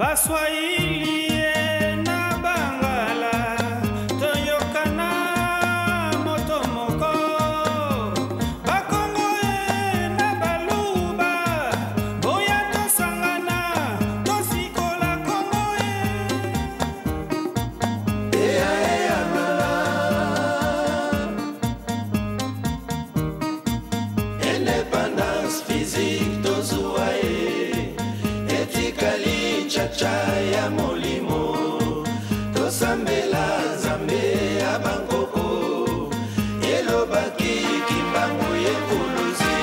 Baswahili na Bangala toyokana moto moko, Bakongo na Baluba boya tosangana tosikola Kongo. Eya eya lala, indépendance physique tozuwa ye, etikali chacha ya molimo, tosambela Nzambe ya bankoko, elobaki Kimbangu ye kuluzi.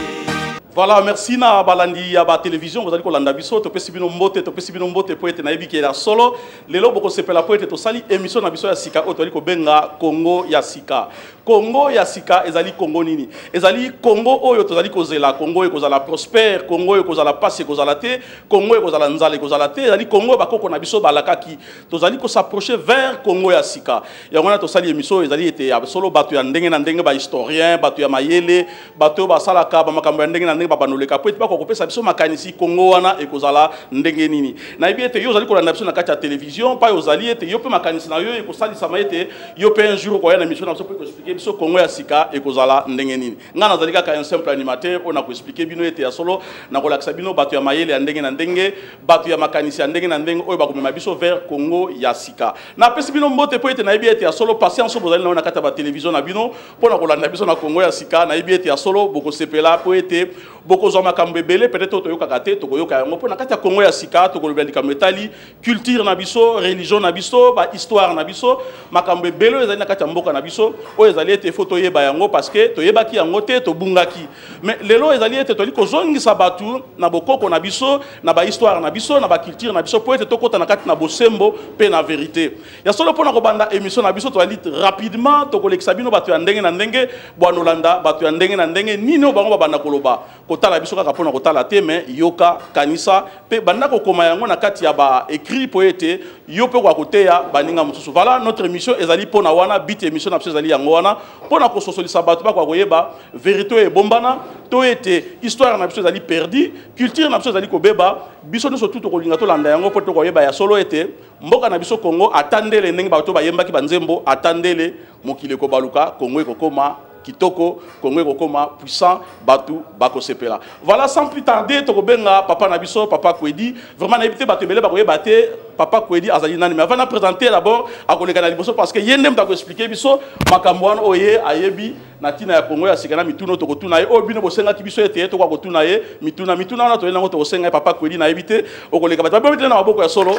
Voilà, merci na balandi ya ba télévision bozali kolanda biso, topesi bino mbote, topesi bino mbote po ete nayebi ke ya solo lelo bokosepela po ete tosali émission na biso ya sika oyo tozali kobenga Congo ya sika. Congo ya sika ezali Congo nini? Ezali Congo oyo tozali kozela, Congo oyo ekozala prospère, Congo oyo ekozala pasi ekozala te, Congo oyo ekozala nzala ekozala te, ezali Congo oyo bakoko na biso balakaki. Tozali kosapprocher vers Congo ya sika. Yango wana tosali émission oyo ezali ete ya solo bato ya ndenge na ndenge, ba historien, bato ya mayele, bato oyo basalaka ba makambo ya ndenge na ndenge babanoleka po ete bakoka kopesa biso makanisi Congo wana ekozala ndenge nini. Nayebi ete yo ozali kolanda biso na kati ya télévision, pa ozali ete yo mpe makanisi na yo ekosalisama ete yo mpe un jour okoya na émission na biso mpo ekoexplike biso Congo ya sika ekozala ndenge nini. Ngai nazali kaka un simple animateur oyo nakoexplike bino ete ya solo nakolakisa bino bato ya mayele ya ndenge na ndenge, bato ya makanisi ya ndenge na ndenge oyo bakomema biso vers Congo ya sika. Napesi bino mbote po ete nayebi ete ya solo patience oyo bozali nayo na kati ya ba télévision na bino mpo na kolanda biso na Congo ya sika. Nayebi ete ya solo bokosepela po ete bokozwa makambo ebele peut-être oyo toyokaka te, tokoyoka yango mpo na kati ya Congo ya sika. Tokolobela likambo etali culture na biso, religion na biso, ba histoire na biso, makambo ebele oyo ezali na kati ya mboka na biso oyo ezali ete faut toyeba yango parce que toyebaki yango te, tobungaki. Mais lelo ezali ete tozali kozongisa bato na bokoko na biso, na ba histoire na biso, na ba culture na biso po ete tokota na kati na bosembo pe na vérité ya solo. Mpona kobanda émission na biso, tozali rapidement tokolekisa bino bato ya ndenge na ndenge, bwanolanda bato ya ndenge na ndenge nini oyo bango babanda koloba. Kotala biso kaka mpona kotala te, mais yoka, kanisa mpe banda kokoma yango na kati ya ba écrit po ete yo mpe okoka koteya baninga mosusu. Voilà, notre émission ezali mpona wana, but émission na biso ezali yango wana, mpona kososolisa bato bakoka koyeba vérité oyo ebombana to ete histoire na biso ezali perdu, culture na biso ezali kobeba. Biso nyonso tu tokolinga tolanda yango mpo tokoyeba ya solo ete mboka na biso Congo, ata ndele ndenge bato bayembaki banzembo, ata ndele mokili ekobaluka, Congo ekokoma kitoko, Congo ekokoma puissant, bato bakosepela. Voilà, sans plus tarder tokobenga papa na biso, papa Kwedi. Vraiment nayebi te bato ebele bakoyeba te papa Kwedi azali nani, mais avant na présenter d'abord akoleka na liboso parce que ye nde moto akoexplike biso makambo wana oyo ye ayebi na ntina ya Congo ya sika. Na mituna oyo tokotuna ye, oyo bino bosengaki biso ete tokoka kotuna ye mituna, mituna wana toyei nango, tokosenga ye. Papa Kwedi, nayebi te okoleka, bato babetele na maboko ya solo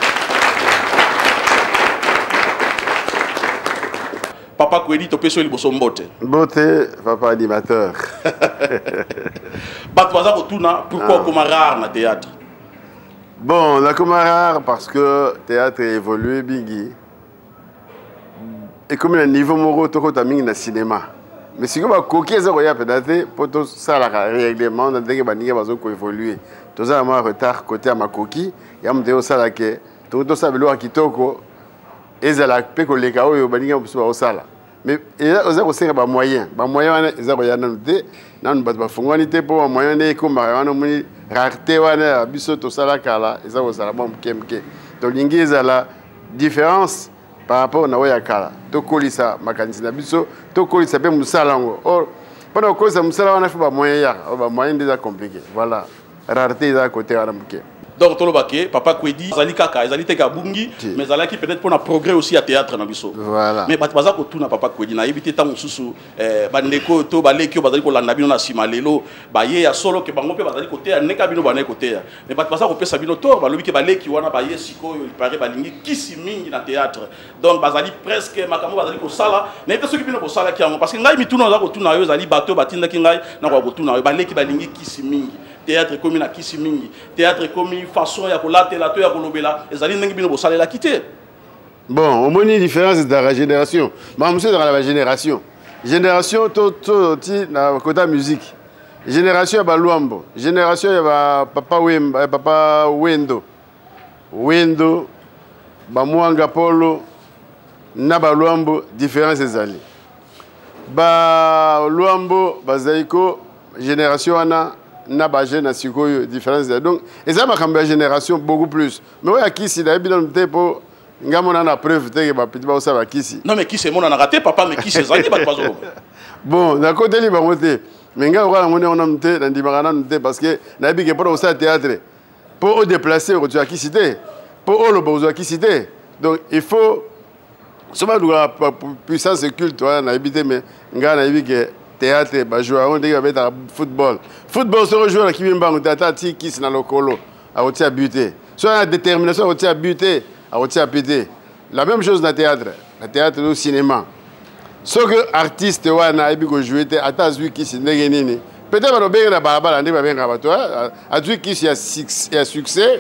papa Kwedi. Topesi yo liboso mbote. Mbote, papa animateur. Bato baza kotuna pourquoi okoma rare na théâtre. Bon, nakoma rare parce que théâtre évolue mingi, ekomi na niveau moko tokota mingi na cinéma, mais sikoyo bakoki eza koya mpenza te mpo tosalaka règlement na ndenge baninga bazokoévolue. Toza na mwa retard côté ya makoki ya moto osala ke tokoki tosala biloko ya kitoko, ezala mpe koleka oyo baninga mosusu baosala, mais oza kosenga bamoyen. Bamoyen wana eza koya nanu te, nanu bato bafungwani te mpo bamoyen wana ekomaka. Wana omoni rareté wana ya biso tosala kala eza kozala mwa moke moke. Tolingi ezala différence par rapport na oyo ya kala, tokolisa makanisi na biso, tokolisa mpe mosala yango. Or mpona kokolisa mosala wana, faut bamoyen yaka, oyo bamoyen nde eza compliqué. Voilà, rareté eza côté wana moke. Donc toloba ke papa Kwedi azali kaka, ezali te kabungi, mais ezalaki peut-être mpona progrès aussi ya théâtre na biso. Voilà. Mais bato baza kotuna papa Kwedi, nayebi te ntango mosusu bandeko oyo to baleki oyo bazali kolanda bino na nsima lelo baye ya solo ke bango mpe bazali koteya ndenge bino bandaki koteya, mais bato baza kopesa bino tort, balobi ke baleki wana baye sikoyo, il paraît balingi kisi mingi na théâtre, donc bazali presque makambo bazali kosala. Nayebi te soki bino bosalaki yango, parce que ngai mituna oza kotuna yo ezali bato oyo batindaki ngai nakoka kotuna yo. Baleki balingi kisi mingi, théâtre ekomi na kisi mingi, théâtre ekomi façon ya kolatela to ya kolobela ezali ndenge bino bosalelaki te. Bon, omoni différence ezalaka génération, makambo mosusu ezalaka na bagénération. Génération to ti na kota musique, génération ya balwambo, génération ya bapapa Wemba, papa Wendo, Wendo, bamwanga Polo na balwambo, différence ezali. Balwambo bazali ko génération wana Na bajeune ya sikoyo, différence ya, donc eza makambo ya génération beaucoup plus. Mais oyo ya kisi, nayebi nanu te, mpo nga mona na preuve te ke bapetits bakosala bakisi. Non, mais kisi emonanaka te, papa, mais kisi ezali, bato bazoloba. Bon, nakoteli bango te, mais ngai okoka namoni yango nanu te, nandimaka nanu te, parce que nayebi ke mpona kosala théâtre, mpo odéplace, okozwa kisi te, mpo oloba, kozwa kisi te. Donc il faut so balukaka puissance culte wana, nayebi te. Mais ngai nayebi ke théâtre, bajouer yango ndenge babetaka football. Football, soki ojouer na kimi mbangu te, ata atii kisi na lokolo, akotia but te. Soki na détermination, akotia but te, akotia pe te. La même chose na théâtre, na théâtre au cinéma, soki artiste wana ayebi kojouer te, ata azwi kisi ndenge nini, peut-être balobenge na balabala nde babengaka bato, azwi kisi ya succès,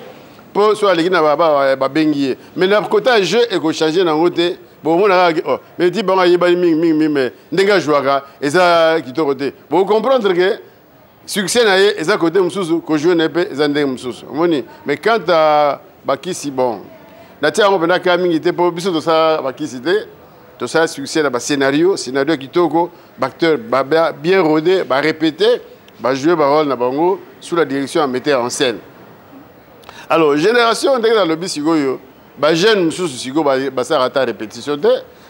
mpo so aleki na balabala, babengi ye. Mais na kota ya jeu, ekochange nango te. Bomona kaka, oh, mais ti bango ayebani mingi mingi mingi, mais ndenge ajouaka eza kitoko te. Bocomprendre ke succès na ye eza côté mosusu, kojouer na ye mpe eza ndenge mosusu, omoni. Mais quant à bakisi, bon, natia yango mpenza kaka mingi te, mpo biso tosala bakisi te. Tosala succès na bascénario, scénario ya kitoko, baacteur bien rodé, barépété, bajouer barôle na bango sous la direction ya metteur en scène. Alors génération, ndenge nalobi, sikoyo bajeune mosusu sikoyo basalaka ata répétition te,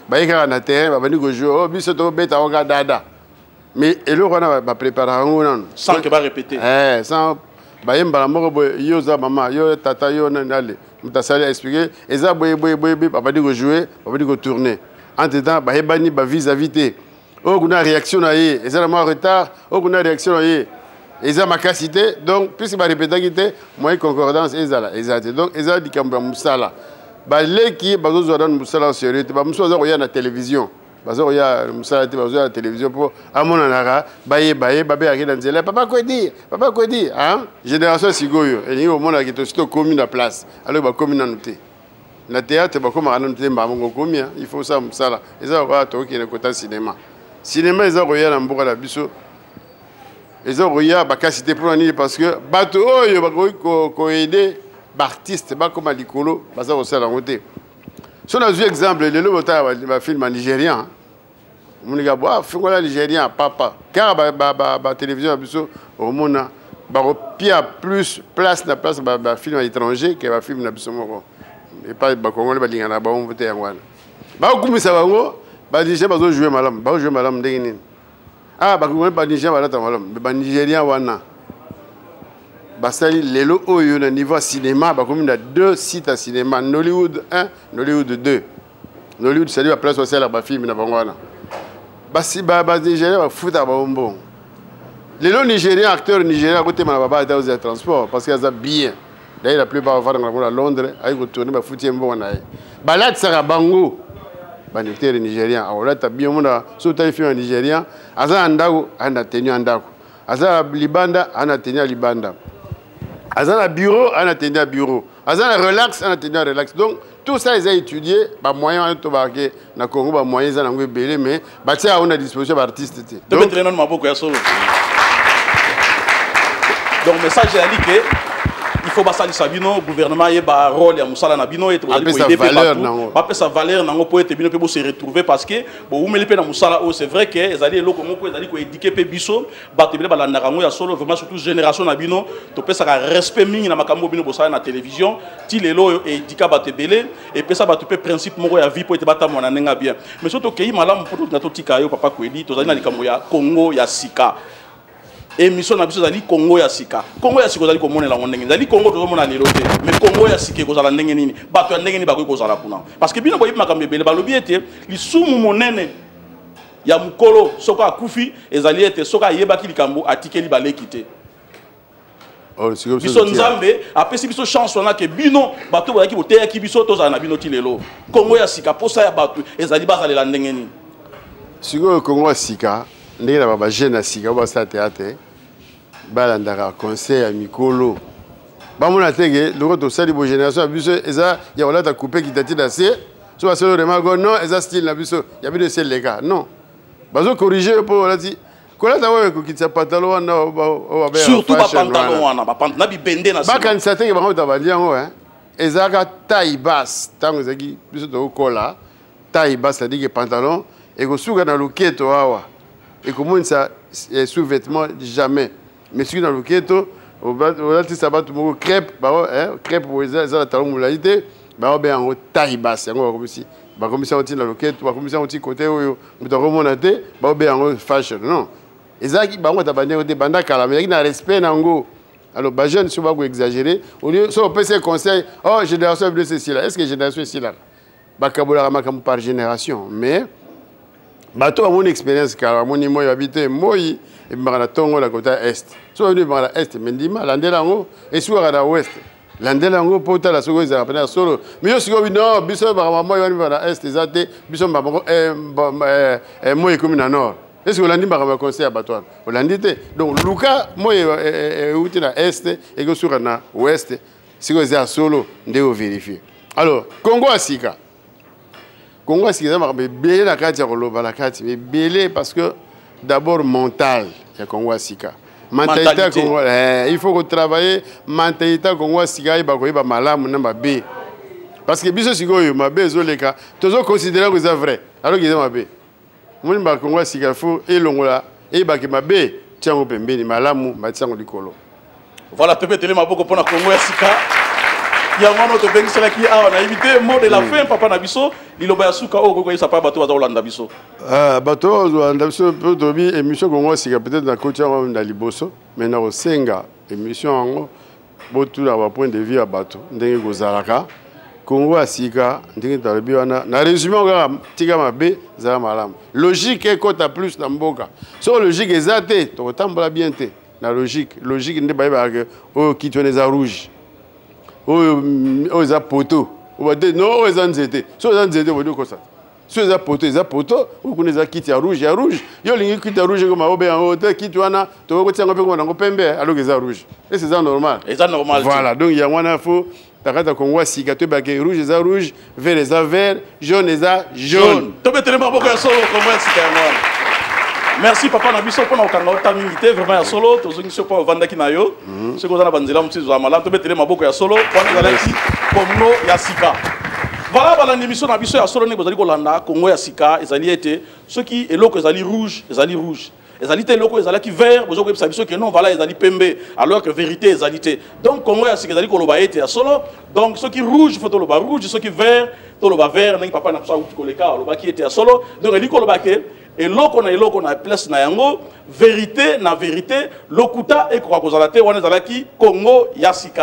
baye kaka na terrain, babandi kojouer. Oyo biso tobeta yango kaka dada, mais eloko wana baprépara yango nanu. Sans que barépété. Eh, sans baye mbala moko boye, yo oza mama, yo tata, yo nani, ale moto asali expliqué, eza boye boye boye boye, babandi kojouer, babandi kotourner. Entre temps bayebani ba vis-à-vis te. Oyo kuna réaction na ye eza na mwa retard, oyo kuna réaction na ye eza makasi te. Donc puisque barépétaki te, moyen concordance ezala eza te. Donc eza likambo ya mosala. Baleki bazozwa nanu mosala sérieux te. Bamosusu baza koya na télévision, baza koya mosala te, bazoya na télévision mpo amonanaka, bayeba ye, babengaki na nzela: "Papa Kwedi, papa Kwedi." Génération sikoyo elingi komonaki tosi tokomi na place, alors bakomi nanu te. Na théâtre bakomaka nanu te mbala moko okomi. Il faut osala mosala. Eza lokola tokokende kota cinéma. Cinéma eza koya na mboka na biso, eza koya bakasi te. Mpona nini? Parce que bato oyo bakoki koaider baartiste bakóma likolo baza kosala yango te. So nazwi exemple, lelo botala bafilm ya nigérian, omonika bo fungola nigérian papa, kaka batélévision na biso, omona bakopia plus place na place bafilm ya étranger ke bafilm na biso moko. Epai bakongole balingana na bango te, yango wana bakokumisa bango. Banigérien bazojouer malamu, bazojouer malamu ndenge nini? Ah, bakongole, banigérien balata malamu, mais banigérien wana basali lelo oyo na niveau ya cinéma, bakomi na deux sites ya cinéma: Nollywood 1, Nollywood 2. Nollywood, c'est-à-dire baplace basalaka bafilm na bango wana. Banigérien bafutaka bango mbongo. Lelo nigérien, acteur nigérien akotema na baba ata ozela transport, parce que aza bien. D'ailleurs la plupart bavandaka bango na Londres, ayi kotourner, bafuti ye mbongo na ye, balatisaka bango. Baacteur nigérien akolata bien, omona. So otali film ya nigérien, aza na ndako, aza na tenue ya ndako, aza na libanda, aza na tenue ya libanda, aza na bureau, aza na tenue ya bureau, aza na relax, aza na tenue ya relax. Donc tout ça eza étudié. Bamoyen wana tobake na Congo, bamoyen eza nango ebele, mais batia yango na disposition ya baartiste te. Tobetele nano maboko ya solo. Donc message ezali ke il faut basalisa bino, gouvernement yeba rôle ya mosala na bino, ete bozali Apesa koaider mpe valeur bato, nango. Bapesa valeur nango mpo ete bino mpe bose retrouver, parce que bowumeli mpe na mosala oyo. C'est vrai ke ezali eloko moko ezali koéduquer mpe biso. Bato ebele balandaka yango ya solo, vraiment, surtout génération na bino. Topesaka respect mingi na makambo oyo bino bosala na télévision ti lelo oyo. Eéduquer bato ebele, epesa bato mpe principe moko ya vie mpo ete batambola na ndenge ya bien. Mais so tokei malamu mpo totinga totika yo, papa Kwedi. Tozali na likambo ya Congo ya sika. Émission na biso ezali Congo ya sika. Congo ya sika ozali komonela yango ndenge ezali? Congo tozomona lelo te, mais Congo ya sika ekozala ndenge nini? Bato ya ndenge nini bakoki kozala kuna? Parce que bino boyebi makambo ebele. Balobi ete lisumu monene ya mokolo soki akufi ezali ete soki ayebaki likambo, atikeli baleki te. Oh, sikoyo biso totia. Nzambe apesi biso chance wana ke bino bato bozalaki, boteyaki biso, tozala na bino ti lelo. Congo ya sika, posa ya bato ezali bazalela ndenge nini? Sikoyo Kongo ya sika, ndenge na bajeune ya sika oyo basala théâtre, balandaka conseil ya mikolo, bamona te ke loko tosali bo génération ya biso eza ya kolata coupe kitati na se. So basali remarque: "Non, eza style na biso ya bino esi eleka." Non, bazocorriger mpo olati kolata oyo ekokitisa pantalon wana oyo babengaka Surtout fashion. Bapantalon wana, na bibende na nsima. Bakanisa teke bango bata bali yango, hein. Ezalaka taille basse. Ntango ezalaki biso tokokola, taille basse, c'est-à-dire que pantalon ekosuka na loketo awa, ekomonisa sous-vêtement jamais. Mais soki na loketo olati sapato moko crêpe, bao crêpe boye eza na talon molai te, baobenga yango taille basse. Yango bakomisi, bakomisi yango ntina loketo, bakomisi yango ti kote oyo moto akomona te, baobenga yango fashion. Non, ezalaki bango ata bandi yango te banda kala, mais ezalaki na respect na yango. Alors bajeune soki bakoexagérer, au lieu soki opesi conseil, oh, génération ya biso esila. Est ce que génération esilaka? Bakabolaka makambo par génération, mais bato bamoni expérience kala, bamoni moi, babi te moi ebimaka na ntongo na kota est. So babi ebimaka na est, mais ndima landela yango, esukaka na ouest, landela yango mpo otala soki ezalaka pene ya solo. Mais yo sikoyo, non, biso makambo moi wana ebimaka na est eza te, biso makambo moi ekomi na nord. Est ce que olandi makambo ya conseil ya bato wana? Olandi te. Donc luka moi euti na est, ekosuka na ouest, sikoyo eza ya solo nde ovérifie. Alors Congo ya sika, Congo ya sika eza makambo ebele na kati ya koloba na kati ebele, parce que d'abord mental ya Congo ya sika, mentalité ya Congo, il faut kotravailler mentalité ya Congo ya sika, ayeba koyeba malamu na mabe, parce que biso sikoyo mabe ezoleka, tozoconsidérer yango eza vrai alors que eza mabe. Omoni, bakongo ya sika fo elongola, eyebaki mabe, tia yango pembeni, malamu batia yango likolo. Voilà, tobetele maboko mpona Kongo ya sika. Yango wana tobengiselaki awa. Nayebi te, mot de la fin, papa na biso, liloba ya suka oyo okoki koyebisa pa bato baza kolanda biso. Bato oyo bazolanda biso, mpe tobi émission Kongo ya sika, peut-être nakoti yango na liboso, mais nakosenga émission yango botuna bapoint de vue ya bato ndenge kozalaka Kongo ya sika. Ndenge talobi wana na résumé kaka, tika mabe, ezala malamu, logique ekota plus na mboka. Soki logique eza te, tokotambola bien te. Na logique, logique nde bayebaka ke oyo kiti wana eza rouge, oyo oyo eza poteau te, non, oyo eza nzete. Soki eza nzete, obodi okosa. Soki eza poteau, eza poteau. Oyo kuna eza kiti ya rouge, ya rouge. Yo olingi kiti ya rouge ekoma obe yango te, kiti wana tokoki kotia yango mpe koma nango pembe alors eza rouge. Ese eza normal? Eza normal. Voilà, donc yango wana fo na kati ya Kongo ya sika toyebake rouge eza rouge, vert eza vert, jaune eza jaune. Tobetele maboko ya solo. Kongo ya sika yango wana. Merci, papa na biso, mpona kokanga ota mingi te. Vraiment ya solo, tozongisi yo mpo ovandaki na yo. Soki oza na banzela mosusu, ezala malamu. Tobetele maboko ya solo. Wana ezalaki Kongo ya sika. Voilà, balandi émission na biso ya solo, ndenge bozali kolanda Kongo ya sika, ezali ete soki eloko ezali rouge, ezali rouge. Ezali te eloko ezalaki vert, boza koyebisa biso ke non, voilà, ezali pembe, alors que vérité ezali te. Donc Kongo ya sika ezali koloba ete ya solo, donc soki rouge, fo toloba rouge, soki vert, toloba vert. Ndenge papa na biso awuti koleka alobaki ete ya solo, donc elingi koloba ke eloko na eloko na place na yango, vérité na vérité, lokuta ekoka kozala te. Wana ezalaki Kongo ya sika.